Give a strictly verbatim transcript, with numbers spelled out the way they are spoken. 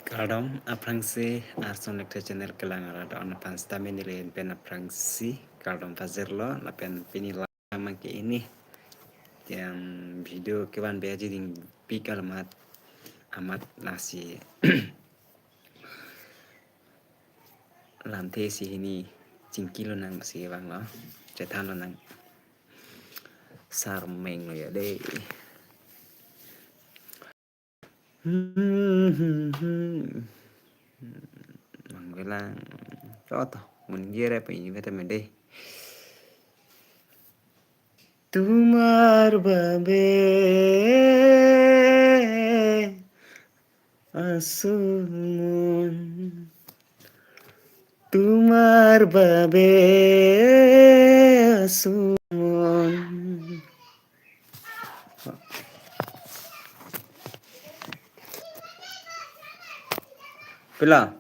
Kardom aphrangsi Arson Lecture Channel kelang arat on aphan sitame neli pen aphrangsi kardom pajirlo lapen pini lamang ke ini yang video kevan beji ding pikal amat amat lasi lamthe isi hini chingki lonang si vanglo chethan lonang sarmeng lo ya dei. Manggelang. Toto, mungkin apa ini betul mende. Tumar babe asumon. Tumar babe asumon. Pila?